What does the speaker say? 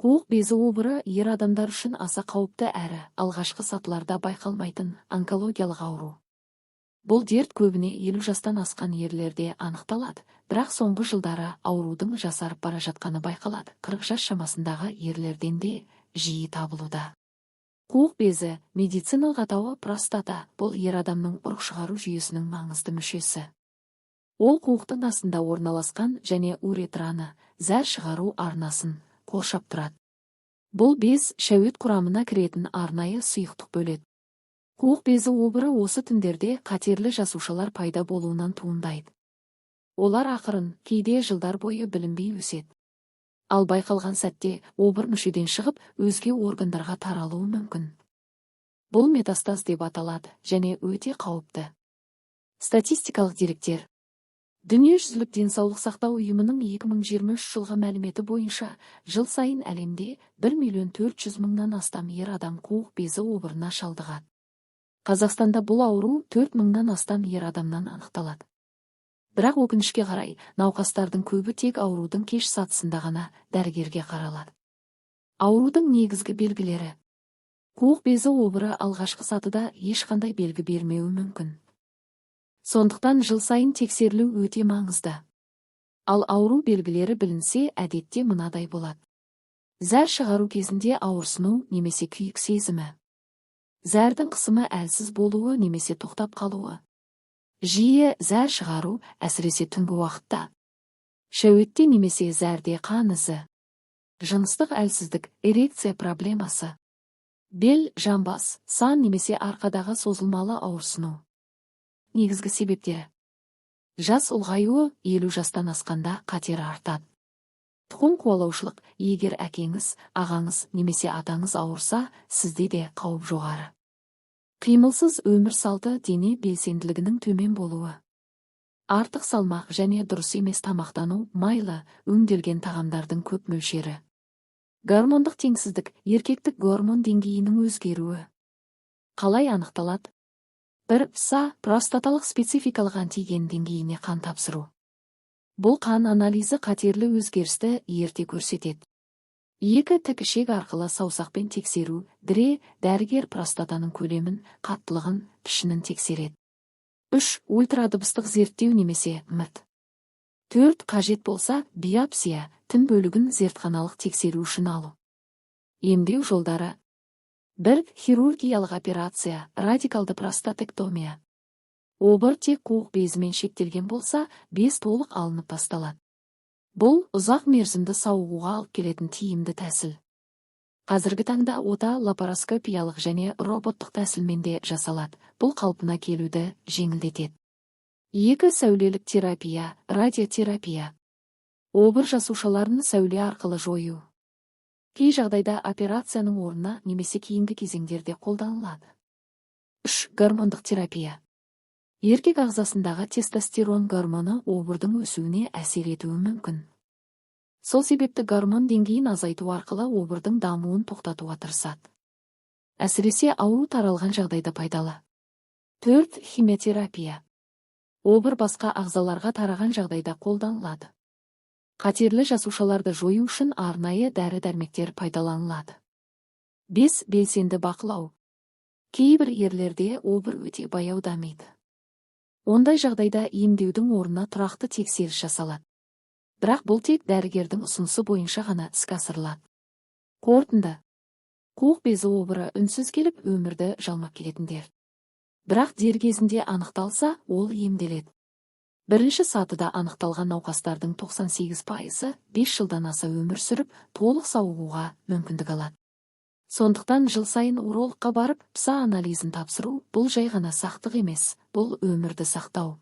Қуық безі обыры ер адамдар үшін аса қауіпті әрі алғашқы сатыларда байқалмайтын онкологиялық ауру. Бұл дерт көбіне 50 жастан асқан ерлерде анықталады, бірақ соңғы жылдары аурудың жасарып бара жатқаны байқалады. 40 жас шамасындағы ерлерден де жиі табылуда. Қуық безі, медициналық атауы простата, бұл ер адамның ұрық шығару жүйесінің маңызды мүшесі. Ол қуықтың астында орналасқан және уретраны, зәр шығару арнасын қоршап тұрады. Бұл без шәует құрамына кіретін арнайы сұйықтық бөледі. Қуық безі обыры осы тіндерде қатерлі жасушалар пайда болуынан туындайды. Олар ақырын, кейде жылдар бойы білінбей өседі. Ал байқалған сәтте обыр мүшеден шығып, өзге органдарға таралуы мүмкін. Бұл метастаз деп аталады және өте қауіпті. Статистикалық деректер. Дүниежүзілік денсаулық сақтау ұйымының 2023 жылғы мәліметі бойынша жыл сайын әлемде 1 миллион 400 мыңнан астам ер адам қуық безі обырына шалдығады. Қазақстанда бұл ауру 4 мыңнан астам ер адамнан анықталады. Бірақ өкінішке қарай, науқастардың көбі тек аурудың кеш сатысында ғана дәрігерге қаралады. Аурудың негізгі белгілері. Қуық безі обыры алғашқы сатыда ешқандай белгі бермеуі мүмкін. Сондықтан жыл сайын тексерілу өте маңызды. Ал ауру белгілері білінсе, әдетте мынадай болады. Зәр шығару кезінде ауырсыну немесе күйік сезімі. Зәрдің қысымы әлсіз болуы немесе тоқтап қалуы. Жиі зәр шығару, әсіресе түнгі уақытта. Шәуетте немесе зәрде қан ізі. Жыныстық әлсіздік, эрекция проблемасы. Бел, жамбас, сан немесе арқадағы созылмалы ауырсыну. Негізгі себептері. Жас ұлғаюы: 50 жастан асқанда қатері артады. Тұқым қуалаушылық: егер әкеңіз, ағаңыз немесе атаңыз ауырса, сізде де қауіп жоғары. Қимылсыз өмір салты, дене белсенділігінің төмен болуы. Артық салмақ және дұрыс емес тамақтану, майлы, өңделген тағамдардың көп мөлшері. Гормондық теңсіздік, еркектік гормон деңгейінің өзгеруі. Қалай анықталады? 1. ПСА, простаталық спецификалық антиген деңгейіне қан тапсыру. Бұл қан анализі қатерлі өзгерісті ерте көрсетеді. 2. Тік ішек арқылы саусақпен тексеру, ДРЕ, дәрігер простатаның көлемін, қаттылығын, пішінін тексереді. 3. Ультрадыбыстық зерттеу немесе МРТ. 4. Қажет болса, биопсия, тін бөлігін зертханалық тексеру үшін алу. Емдеу жолдары. 1. Хирургиялық операция, радикалды простатэктомия. Обыр тек қуық безімен шектелген болса, без толық алынып тасталады. Бұл ұзақ мерзімді сауығуға алып келетін тиімді тәсіл. Қазіргі таңда ота лапароскопиялық және роботтық тәсілмен де жасалады. Бұл қалпына келуді жеңілдетеді. 2. Сәулелік терапия, радиотерапия. Обыр жасушаларын сәуле арқылы жою. Кей жағдайда операцияның орнына немесе кейінгі кезеңдерде қолданылады. 3. Гормондық терапия. Еркек ағзасындағы тестостерон гормоны обырдың өсуіне әсер етуі мүмкін. Сол себепті гормон деңгейін азайту арқылы обырдың дамуын тоқтатуға тырысады. Әсіресе ауру таралған жағдайда пайдалы. 4. Химиотерапия. Обыр басқа ағзаларға тараған жағдайда қолданылады. Қатерлі жасушаларды жою үшін арнайы дәрі-дәрмектер пайдаланылады. 5. Белсенді бақылау. Кейбір ерлерде обыр өте баяу дамиды. Ондай жағдайда емдеудің орнына тұрақты тексеріс жасалады. Бірақ бұл тек дәрігердің ұсынысы бойынша ғана іске асырылады. Қорытынды. Қуық безі обыры үнсіз келіп, өмірді жалмап келетін дерт. Бірақ дер кезінде анықталса, ол емделеді. Бірінші сатыда анықталған науқастардың 98%-ы 5 жылдан аса өмір сүріп, толық сауығуға мүмкіндік алады. Сондықтан жыл сайын урологқа барып, ПСА анализін тапсыру – бұл жай ғана сақтық емес, бұл өмірді сақтау.